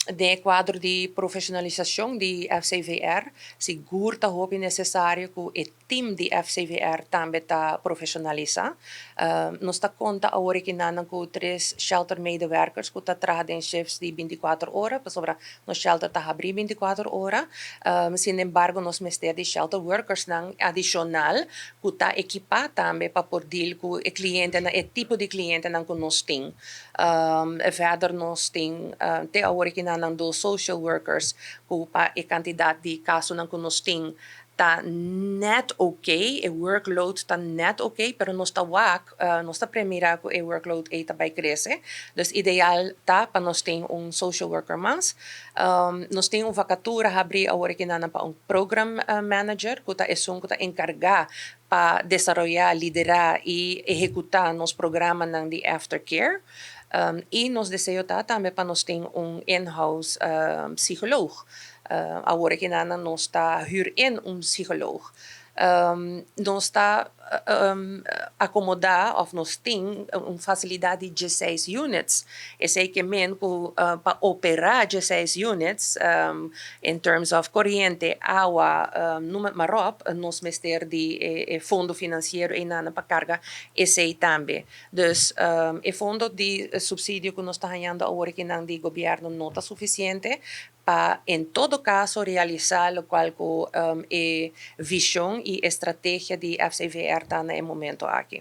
Den kuadro di profeshonalisashon di FCVR, sigur ta hopi nesesario ku e team di FCVR tambe ta profeshonalisá. Nos ta konta awor akinan ku tres shelter medewerkers ku ta traha den shifts di 24 ora, pasobra nos shelter ta habrí 24 ora. Sin embargo, nos mester di shelter workers nan adishonal ku ta ekipá tambe pa por deal ku e klientenan, e tipo di klientenan ku nos tin. Verder nos tin te awor akinan dos social workers ku pa e kantidat di kasonan ku nos tin ta net ok, e workload ta net ok, pero nos ta wak, nos ta premira ku e workload ei ta bai krese. Dus ideal ta pa nos tin un social worker mas. Nos tin un vakatura habrí awor akinan pa un program manager, ku ta esun ku ta enkargá pa desaroyá, liderá i ehekutá nos programanan di aftercare. I nos deseo ta tambe pa nos tin un in-house psikólogo. Awor akinan nos ta huur in un psikólogo. Nos ta akomodá òf nos tin un fasilidat di 16 units. Esei ke men ku pa operá 16 units in terms of koriente, awa, noem het maar op, nos mester di fondo finansiero einan pa karga esei tambe. Dus e fondo di supsidio ku nos ta hañando awor akinan di gobièrnu no ta sufisiente pa en todo kaso realisá lokual ku e vishon i estrategia di FCVR ta na e momento aki.